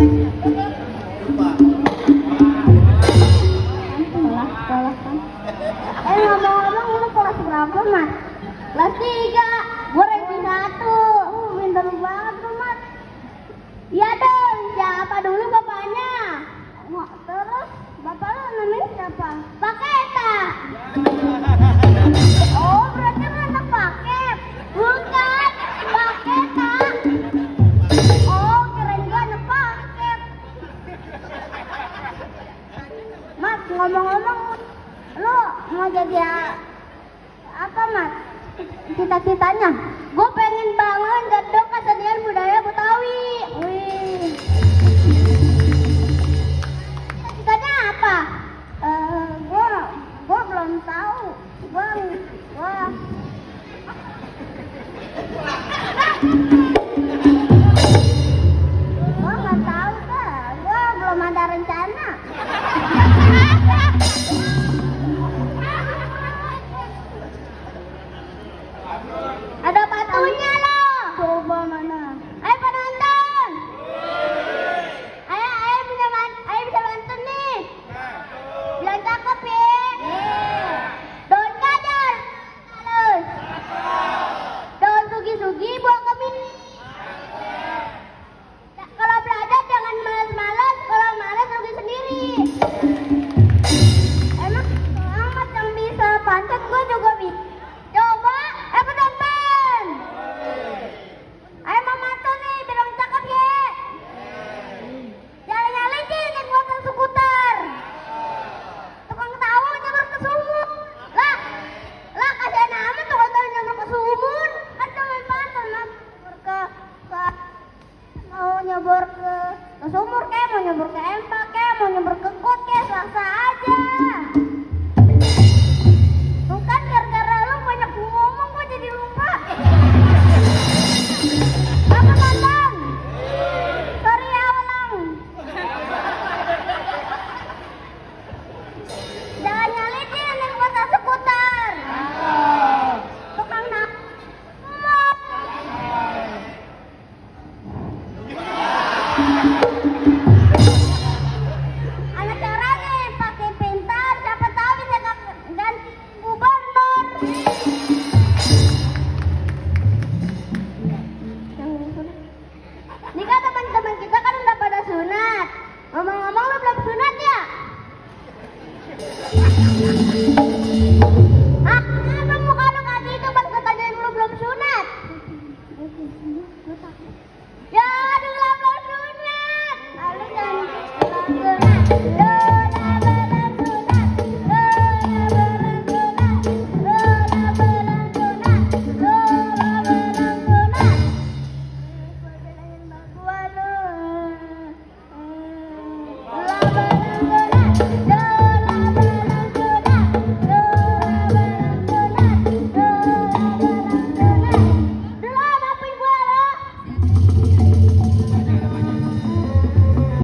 Sekolah kan. Ngomong-ngomong lu kelas berapa, Mas? Kelas 3. Gue ranking 1. Pintar banget tuh, Mas. Iya dong, siapa dulu bapaknya? Terus bapak lu namanya siapa? Pak Eta. Oh, berarti lu anak paket. Bukan, Pak Eta. Oh, kirain gue anak paket. Mas, ngomong-ngomong, lu mau jadi apa, Mas? Cita-citanya? Gue pengen banget jadi kesenian budaya Betawi. Wih. Cita-citanya apa? Gue belum tahu. Gue